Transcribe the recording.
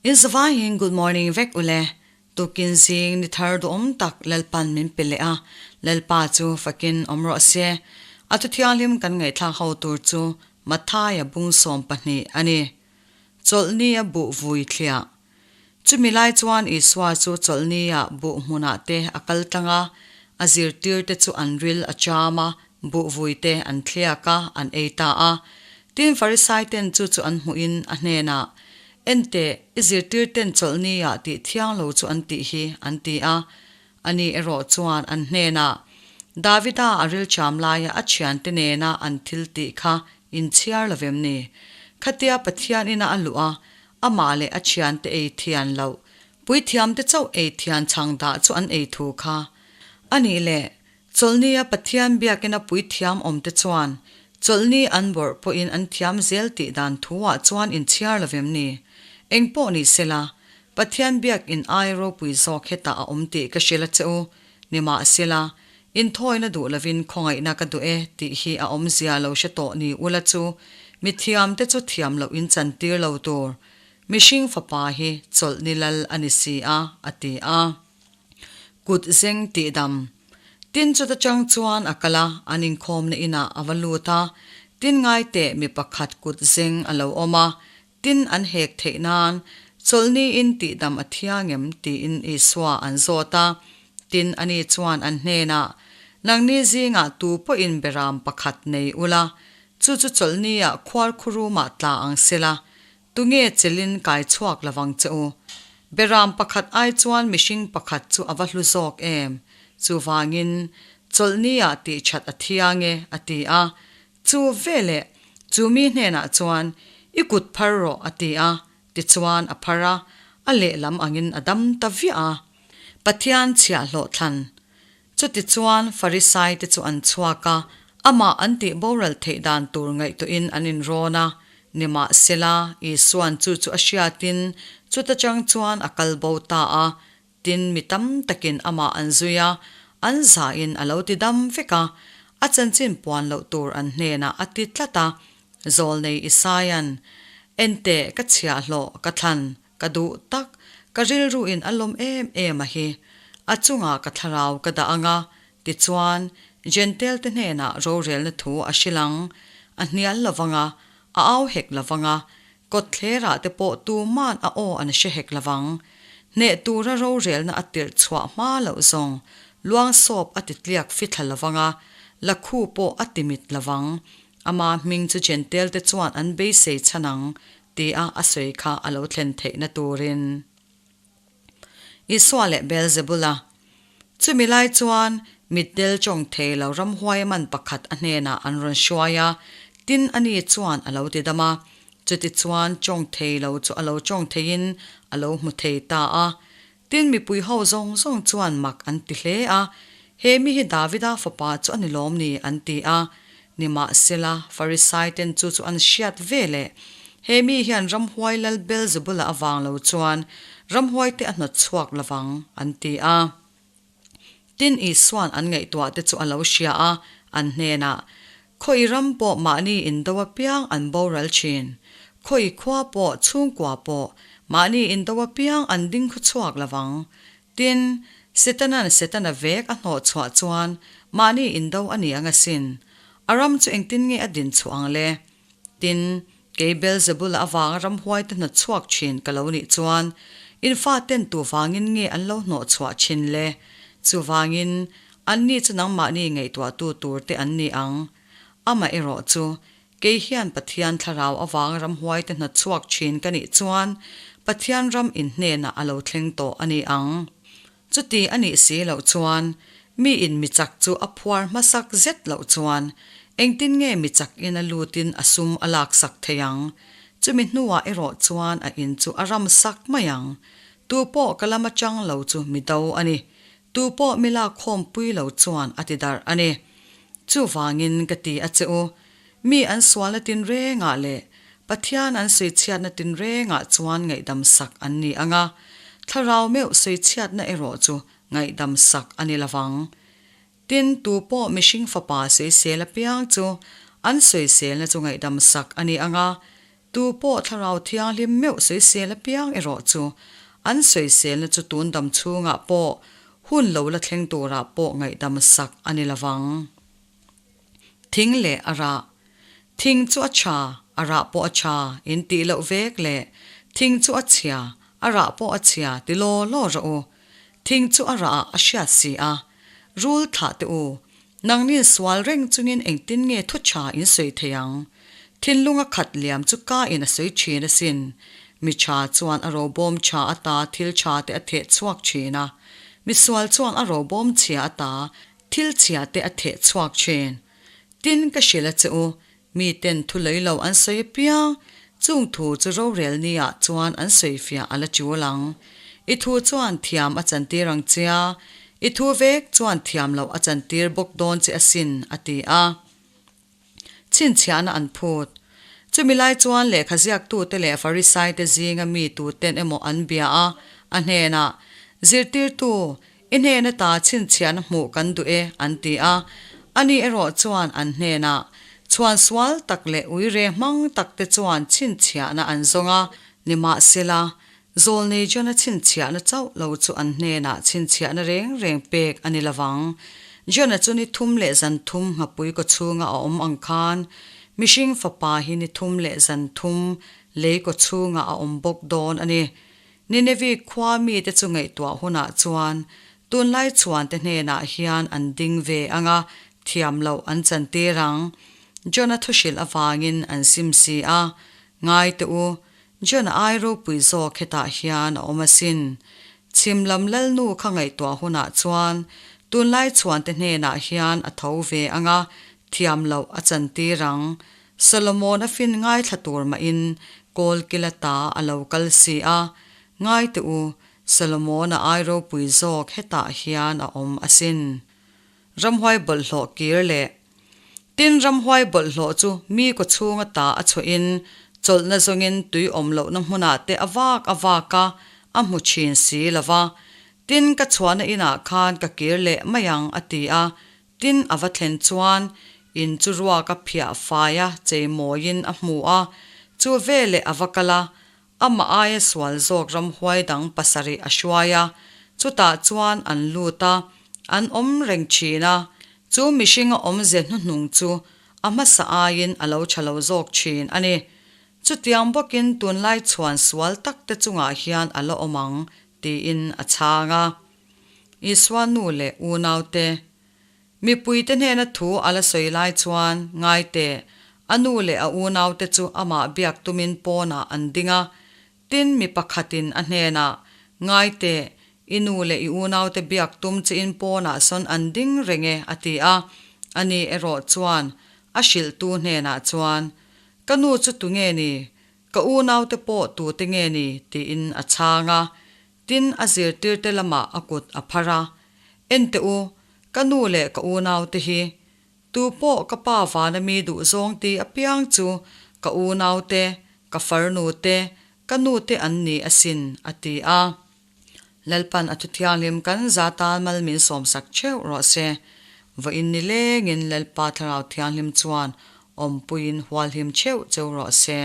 In zavaiin good morning vek ule. Tukin zing ni thar duhawm tak Lalpan min pe leh a, Lalpa chu fakin awm rawh se. A thuthianghlim kan ngaihthlak ho tur chu Mathaia bung 20 a ni. Chawlhni a buh vui thliah. Chumi lai chuan Isua chu chawlhnia buh hmunah te a kal tlang a, a zirtirte chu an ril a cham a, buh vuite an thliak a, an ei ta a. Tin, Farisaiten chu chu an hmuhin a hnenah, Enteh, i zirtirten chawlhnia tih thiang lo chu an tih hi, an ti a. Ani erawh chuan an hnenah, Davida a ril cham laia a thiante nena an thil tih kha inchhiar lo vem ni? Khatia Pathian ina a luh a, Amah leh a thiante ei thian loh, puithiamte chauh ei thian chhang dah chu an ei thu kha. A nih leh, Chawlhnia Pathian biakina puithiam awmte chuan chawlhni an bawrh pawhin an thiam zel tih dan thu-ah chuan inchhiar lo vem ni? Eng pawh ni sela, Pathian biakin ai ropui zawk hetah a awm tih ka hrilh a che u. Nimahsela, Inthawina duh lovin khawngaihna ka duh e tih hi a awmzia lo hre tawh ni ula chu mi thiamte chu thiam loh in chantir lo tur. Mihring fapa hi chawlh ni lal a ni si a, a ti a. Kut zeng tih dam. Tin chuta chang chuan a kal a, an inkhawmna inah a va lut a. Tin ngai teh mi pakhat kut zeng a lo awm a, Tin, an hek theih nan, Chawlhniin tihdam a thiang em? tiin Isua an zawt a. Tin, ani chuan an hnenah, Nangni zingah tu pawhin beram pakhat nei ula, chu chu chawlhniah khuarkhurumah tla ang sela, tunge chelin kai chhuak lovang che u? Beram pakhat ai chuan mihring pakhat chu a va hlu zawk em? Chuvangin, Chawlhniah tihthat a thiang e, a ti a. Chu veleh chu mi hnenah chuan, I kut phar rawh, a ti a. Tichuan a phar a, a lehlam angin a dam ta viah a. Pathian chhiahhlawh thlan. Chutichuan Farisaite chu an chhuak a, amah an tih boral theih dan tur ngaihtuahin an inrawn a. Nimahsela, Isuan chu chu a hriatin chuta chang chuan a kal bo ta a. Tin, mi tam takin amah an zui a, an zahin a lo ti dam vek a, a chanchin puan loh tur an hnenah a ti tlat a. Zawlnei Isaia'n, Enteh, ka chhiahhlawh, ka thlan, ka duh tak, ka rilruin a lawm em em a hi. A chungah ka thlarau ka dah ang a, tichuan, Jentail-te hnenah rorelna thu a hrilh ang, a hnial lo vang a, a au hek lo vang a, Kawtthlerah te pawh tuman a aw an hre hek lovang. Hneh tura rorelna a tirh chhuah hma loh zawng luang sawp a ti tliak fithla lovang a, lakhu pawh a ti mit lovang. Ama hming chu Jentail te chuan an beisei chhan ang, tia a sawi kha a lo thlen theihna turin. Isua leh Beelzebula. Chumi lai chuan mitdel chawng thei lo ramhuai man pakhat a hnenah an rawn hruai a, tin ani chuan a lo ti dam a. Chutichuan chawng thei lo chu a lo chawng theiin a lo hmu thei ta a. Tin mipui ho zawng zawng chuan mak an ti hle a, He mi hi Davida fapa chu a ni lawm ni? an ti a. Nimahsela, Farisaiten chu chu an hriat ve leh, He mi hian ramhuai lal Beelzebula avang lo chuan ramhuaite a hnawt chhuak lovang, an ti a. Tin, Isua'n an ngaihtuahte chu a lo hria a, an hnenah, Khawi ram pawh mahni indo apiang an boral thin. Khawi khua pawh, chhungkua pawh, mahni indo apiang an ding khaw chhuak lovang. Tin, Setana'n Setana vek a hnawh chhuah chuan mahni indo a ni ang asin. A ram chu engtin nge a din chhuah ang le? Tin, kei Beelzebula avanga ramhuaite hnawt chhuak thin ka lo nih chuan in faten tu vangin nge an lo hnawh chhuah thin le? Chuvangin, anni chu nangmahni ngaihtuahtu turte an ni ang. Amaherawh chu, Kei hian Pathian thlarau avanga ramhuaite hna chhuak thin ka nih chuan Pathian ram in hnenah a lo thleng tawh a ni ang. Chuti a nih si loh chuan mi in mi chak chu a phuar hmasak zet loh chuan engtin nge mi chak in a lutin a sum a laksak thei ang? Chumi hnuah erawh chuan a in chu a ram sak mai ang. Tu pawh ka lam atang lo chu mi do a ni. Tu pawh mi lakkhawm pui lo chuan a ti darh a ni. Chuvangin ka ti a che u, mi an sualna tinrengah leh Pathian an sawichhiatna tinrengah chuan ngaihdam sak an ni ang a, thlarau meuh sawichhiatna erawh chu ngaihdam sak a ni lovang. Tin, tu pawh mihring fapa sawisel apiang chu an sawiselna chu ngaihdam sak a ni ang a. Tu pawh Thlarau Thianghlim meuh sawisel apiang erawh chu an sawiselna chu tun dam chhungah pawh hun lo la thleng turah pawh ngaihdam sak a ni lovang. Thing leh a rah. Thing chu a tha, a rah pawh a tha in tih loh vek leh thing chu a chhia, a rah pawh a chhia ti law law rawh u. Thing chu a rah ah a hriat si a. Rul thlah teh u. Nangnin sual reng chungin engtin nge thu tha in sawi thei ang? Thinlung a khat liam chu ka in a sawi thin asin. Mi tha chuan a robawm tha ata thil tha te a theh chhuak thin a. Mi sual chuan a robawm chhia ata thil chhia te a theh chhuak thin. Tin ka hrilh a che u, miten thu lei lo an sawi apiang, chung thu chu rorel ni ah chuan an sawi fiah a la tul ang. I thu chuan thiam a chantir ang che a, i thu vek chuan thiam loh a chantir bawk dawn che asin, a ti a. Chhinchhiahna an phut. Chumi lai chuan lehkha ziaktute leh Farisaite zinga mi tuten emaw an bia a, a hnenah, Zirtirtu, i hnen ata chhinchhiahna hmuh kan duh e, an ti a. Ani erawh chuan an hnenah, Chhuan sual tak leh uire hmang takte chuan chhinchhiahna an zawng a, nimahsela, Zawlnei Jona chhinchhiahna chauh lo chu an hnenah chhinchhiahna reng reng pek a ni lovang. Jona chu ni thum leh zan thum nghapui kaw chhunga a awm ang khan, mihring fapa hi ni thum leh zan thum lei kaw chhungah a awm bawk dawn a ni. Ninevi khua mite chu ngaihtuah hunah chuan tunlai chhuante hnenah hian an ding ve ang a, thiam loh an chantir ang. Jona thuhrilh avangin an sim si a, Ngai teh u, John ai ropui zawk hetah hian a awm asin. Chhim lam lalnu kha ngaihtuah hunah chuan tunlai chhuante hnenah hian a tho ve ang a, thiam loh a chantir ang. Solomon a fin ngaithla tur mahin kawlkil ata a lo kal si a. Ngai teh u, Solomon-a ai ropui zawk hetah hian a awm asin. Ramhuai bawlhhlawh kir leh Tin, ramhuai bawlhhlawh chu mi kaw chhunga ta a chhuahin chawlhna zawngin tui awm lohna hmunah te a vak a vak a, a hmu thin si lo va. Tin, ka chhuahna inah khan ka kir leh mai ang, a ti a. Tin, a va thlen chuan in chu ruak a phiah fai a, cheimawiin a hmu a. Chu veleh a va kal a, Amah aia sual zawk ramhuai dang pasarih a hruai a, chutah chuan an lut a, an awm reng thin a. Chu mihringa awmze hnuhnung chu a hmasa aiin a lo tha lo zawk thin a ni. Chutiang bawkin tunlai chhuan sual takte chungah hian a la awm ang, tiin a chhang a. Isua nu leh unaute. Mipuite hnena thu a la sawi lai chuan ngai teh, a nu leh a unaute chu amah biak tumin pawnah an ding a. Tin, mi pakhatin a hnenah, Ngai teh, i nu leh i unaute biak tum chiin pawnah sawn an ding reng e, a ti a. Ani erawh chuan a hrilhtu hnenah chuan, Ka nu chu tunge ni? Ka unaute pawh tute nge ni? tiin a chhang a. Tin, a zirtirte lamah a kut a phar a, En teh u, ka nu leh ka unaute hi, tu pawh ka pa vana mi duh zawng ti apiang chu ka unaute, ka farnu te, ka nute an ni asin, a ti a. Lalpan a thuthianghlim kan za tan mal min sawmsak theuh rawh se. Vawiin ni lengin Lalpa Thlarau Thianghlim chuan awmpuiin hualhim theuh cheu rawh se.